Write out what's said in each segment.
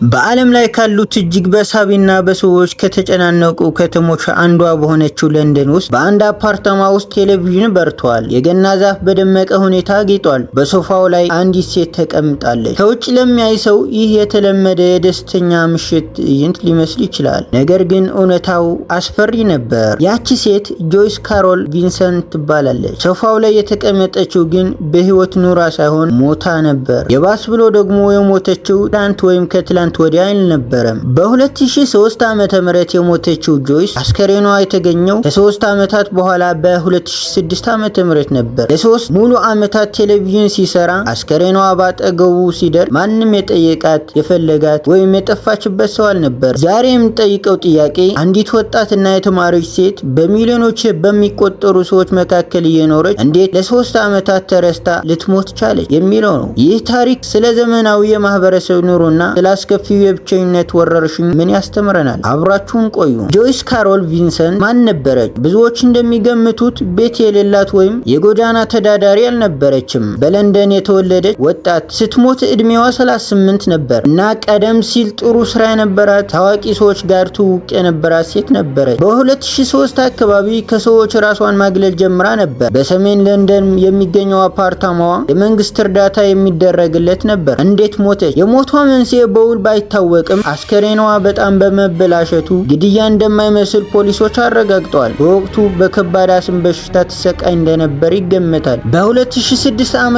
በዓለም ላይ ካሉት እጅግ በሳቢና በሰዎች ከተጨናነቁ ከተሞች አንዷ በሆነችው ለንደን ውስጥ በአንድ አፓርታማ ውስጥ ቴሌቪዥን በርቷል። የገና ዛፍ በደመቀ ሁኔታ አጊጧል። በሶፋው ላይ አንዲት ሴት ተቀምጣለች። ከውጭ ለሚያይ ሰው ይህ የተለመደ የደስተኛ ምሽት ትዕይንት ሊመስል ይችላል። ነገር ግን እውነታው አስፈሪ ነበር። ያቺ ሴት ጆይስ ካሮል ቪንሰንት ትባላለች። ሶፋው ላይ የተቀመጠችው ግን በሕይወት ኑራ ሳይሆን ሞታ ነበር። የባስ ብሎ ደግሞ የሞተችው ትላንት ወይም ከትላንት ወዲያ አልነበረም። በ2003 ዓ.ም የሞተችው ጆይስ አስከሬኗ የተገኘው ከ3 ዓመታት በኋላ በ2006 ዓ.ም ነበር። ለ3 ሙሉ ዓመታት ቴሌቪዥን ሲሰራ አስከሬኗ ባጠገቡ ሲደርስ ማንም የጠየቃት፣ የፈለጋት ወይም የጠፋችበት ሰው አልነበር። ዛሬ የምንጠይቀው ጥያቄ አንዲት ወጣትና የተማረች ሴት በሚሊዮኖች በሚቆጠሩ ሰዎች መካከል እየኖረች እንዴት ለ3 ዓመታት ተረስታ ልትሞት ቻለች የሚለው ነው። ይህ ታሪክ ስለ ዘመናዊ የማህበረሰብ ኑሮና ስለ አስከፊው የብቸኝነት ወረርሽኝ ምን ያስተምረናል? አብራችሁን ቆዩ። ጆይስ ካሮል ቪንሰንት ማን ነበረች? ብዙዎች እንደሚገምቱት ቤት የሌላት ወይም የጎዳና ተዳዳሪ አልነበረችም። በለንደን የተወለደች ወጣት፣ ስትሞት ዕድሜዋ 38 ነበር እና ቀደም ሲል ጥሩ ስራ የነበራት፣ ታዋቂ ሰዎች ጋር ትውውቅ የነበራት ሴት ነበረች። በ2003 አካባቢ ከሰዎች ራሷን ማግለል ጀምራ ነበር። በሰሜን ለንደን የሚገኘው አፓርታማዋ የመንግስት እርዳታ የሚደረግለት ነበር። እንዴት ሞተች? የሞቷ መንስኤ በውል ባይታወቅም አስከሬኗ በጣም በመበላሸቱ ግድያ እንደማይመስል ፖሊሶች አረጋግጠዋል። በወቅቱ በከባድ አስም በሽታ ትሰቃይ እንደነበር ይገመታል። በ2006 ዓ.ም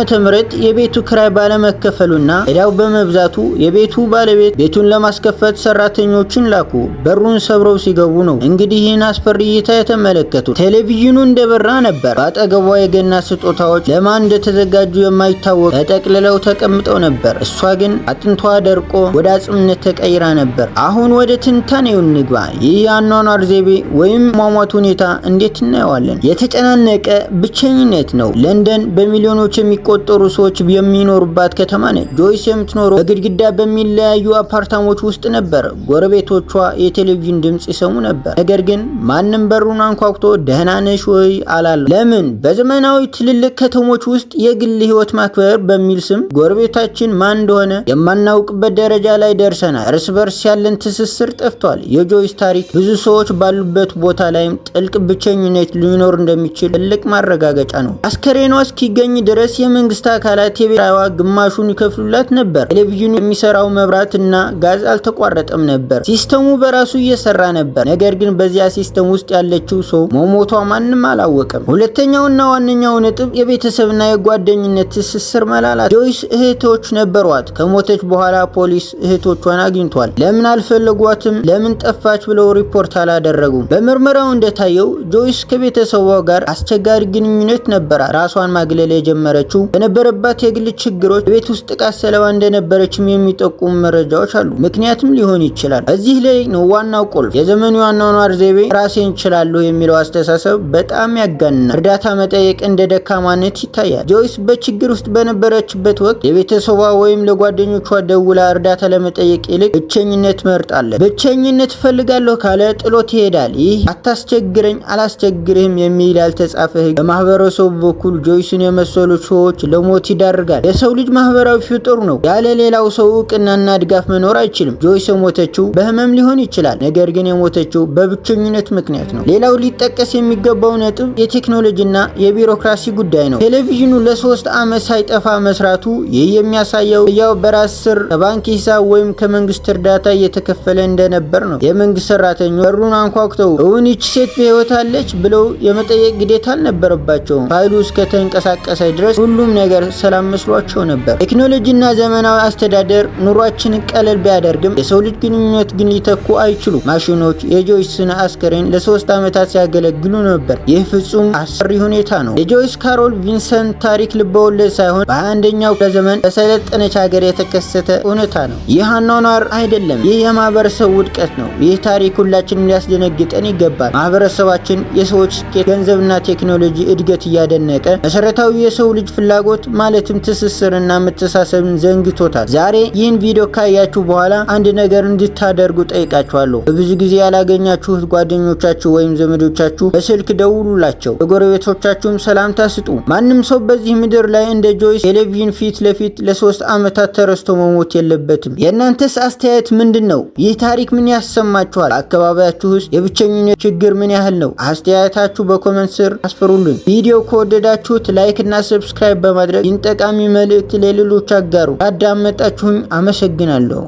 የቤቱ ክራይ ባለመከፈሉና ዕዳው በመብዛቱ የቤቱ ባለቤት ቤቱን ለማስከፈት ሰራተኞችን ላኩ። በሩን ሰብረው ሲገቡ ነው እንግዲህ ይህን አስፈሪ እይታ የተመለከቱት። ቴሌቪዥኑ እንደበራ ነበር። በአጠገቧ የገና ስጦታዎች ለማን እንደተዘጋጁ የማይታወቅ ተጠቅልለው ተቀምጠው ነበር። እሷ ግን አጥንቷ ደርቆ ወደ አጽምነት ተቀይራ ነበር። አሁን ወደ ትንታኔው እንግባ። ይህ የአኗኗር ዘይቤ ወይም ሟሟት ሁኔታ እንዴት እናየዋለን? የተጨናነቀ ብቸኝነት ነው። ለንደን በሚሊዮኖች የሚቆጠሩ ሰዎች የሚኖሩባት ከተማ ነች። ጆይስ የምትኖረው በግድግዳ በሚለያዩ አፓርታሞች ውስጥ ነበር። ጎረቤቶቿ የቴሌቪዥን ድምፅ ይሰሙ ነበር። ነገር ግን ማንም በሩን አንኳኩቶ ደህና ነሽ ወይ አላለም። ለምን? በዘመናዊ ትልልቅ ከተሞች ውስጥ የግል ህይወት ማክበር በሚል ስም ጎረቤታችን ማን እንደሆነ የማናውቅበት ደረጃ ላይ ደርሰናል። እርስ በርስ ያለን ትስስር ጠፍቷል። የጆይስ ታሪክ ብዙ ሰዎች ባሉበት ቦታ ላይም ጥልቅ ብቸኝነት ሊኖር እንደሚችል ትልቅ ማረጋገጫ ነው። አስከሬኗ እስኪገኝ ድረስ የመንግስት አካላት የቤት ኪራይዋ ግማሹን ይከፍሉላት ነበር። ቴሌቪዥኑ የሚሰራው መብራት እና ጋዝ አልተቋረጠም ነበር። ሲስተሙ በራሱ እየሰራ ነበር። ነገር ግን በዚያ ሲስተም ውስጥ ያለችው ሰው መሞቷ ማንም አላወቀም። ሁለተኛውና ዋነኛው ነጥብ የቤተሰብና የጓደኝነት ትስስር መላላት። ጆይስ እህቶች ነበሯት። ከሞተች በኋላ ፖሊስ እህቶቿን አግኝቷል። ለምን አልፈለጓትም? ለምን ጠፋች ብለው ሪፖርት አላደረጉም። በምርመራው እንደታየው ጆይስ ከቤተሰቧ ጋር አስቸጋሪ ግንኙነት ነበራት። ራሷን ማግለል የጀመረችው በነበረባት የግል ችግሮች፣ የቤት ውስጥ ጥቃት ሰለባ እንደነበረችም የሚጠቁሙ መረጃዎች አሉ። ምክንያትም ሊሆን ይችላል። እዚህ ላይ ነው ዋናው ቁልፍ። የዘመኑ የአኗኗር ዘይቤ ራሴን እችላለሁ የሚለው አስተሳሰብ በጣም ያጋንናል። እርዳታ መጠየቅ እንደ ደካማነት ይታያል። ጆይስ በችግር ውስጥ በነበረችበት ወቅት ለቤተሰቧ ወይም ለጓደኞቿ ደውላ እርዳታ ለመጠየቅ ይልቅ ብቸኝነት መርጣለች። ብቸኝነት እፈልጋለሁ ካለ ጥሎት ይሄዳል። ይህ አታስቸግረኝ አላስቸግርህም የሚል ያልተጻፈ ሕግ በማህበረሰቡ በኩል ጆይስን የመሰሉ ሰዎች ለሞት ይዳርጋል። የሰው ልጅ ማህበራዊ ፍጡር ነው። ያለ ሌላው ሰው እውቅናና ድጋፍ መኖር አይችልም። ጆይስ የሞተችው በህመም ሊሆን ይችላል። ነገር ግን የሞተችው በብቸኝነት ምክንያት ነው። ሌላው ሊጠቀስ የሚገባው ነጥብ የቴክኖሎጂና የቢሮክራሲ ጉዳይ ነው። ቴሌቪዥኑ ለ3 ዓመት ሳይጠፋ መስራቱ፣ ይህ የሚያሳየው ያው በራስ ስር ከባንክ ሂሳብ ወይም ከመንግስት እርዳታ እየተከፈለ እንደነበር ነው። የመንግስት ሰራተኞች በሩን አንኳኩተው እውን ይች ሴት በህይወት አለች ብለው የመጠየቅ ግዴታ አልነበረባቸውም። ፋይሉ እስከተንቀሳቀሰ ድረስ ሁሉም ነገር ሰላም መስሏቸው ነበር። ቴክኖሎጂና ዘመናዊ አስተዳደር ኑሯችንን ቀለል ቢያደርግም የሰው ልጅ ግንኙነት ግን ሊተኩ አይችሉም። ማሽኖች የጆይስን አስከሬን ለ3 ዓመታት ሲያገለግሉ ነበር። ይህ ፍጹም አስፈሪ ሁኔታ ነው። የጆይስ ካሮል ቪንሰንት ታሪክ ልበወለድ ሳይሆን በ21ኛው ክፍለ ዘመን በሰለጠነች ሀገር የተከሰተ እውነታ ነው። ይህ አኗኗር አይደለም። ይህ የማህበረሰብ ውድቀት ነው። ይህ ታሪክ ሁላችንም ሊያስደነግጠን ይገባል። ማህበረሰባችን የሰዎች ስኬት፣ ገንዘብና ቴክኖሎጂ እድገት እያደነቀ መሰረታዊ የሰው ልጅ ፍላጎት ማለትም ትስስርና መተሳሰብን ዘንግቶታል። ዛሬ ይህን ቪዲዮ ካያችሁ በኋላ አንድ ነገር እንድታደርጉ ጠይቃችኋለሁ። በብዙ ጊዜ ያላገኛችሁት ጓደኞቻችሁ ወይም ዘመዶቻችሁ በስልክ ደውሉላቸው። ለጎረቤቶቻችሁም ሰላምታ ስጡ። ማንም ሰው በዚህ ምድር ላይ እንደ ጆይስ ቴሌቪዥን ፊት ለፊት ለ3 ዓመታት ተረስቶ መሞት የለበትም። የእናንተስ አስተያየት ምንድን ነው? ይህ ታሪክ ምን ያሰማችኋል? አካባቢያችሁ ውስጥ የብቸኝነት ችግር ምን ያህል ነው? አስተያየታችሁ በ comment ስር አስፍሩልን። ቪዲዮ ከወደዳችሁት like እና subscribe በማድረግ ይህን ጠቃሚ መልእክት ለሌሎች አጋሩ። አዳመጣችሁኝ አመሰግናለሁ።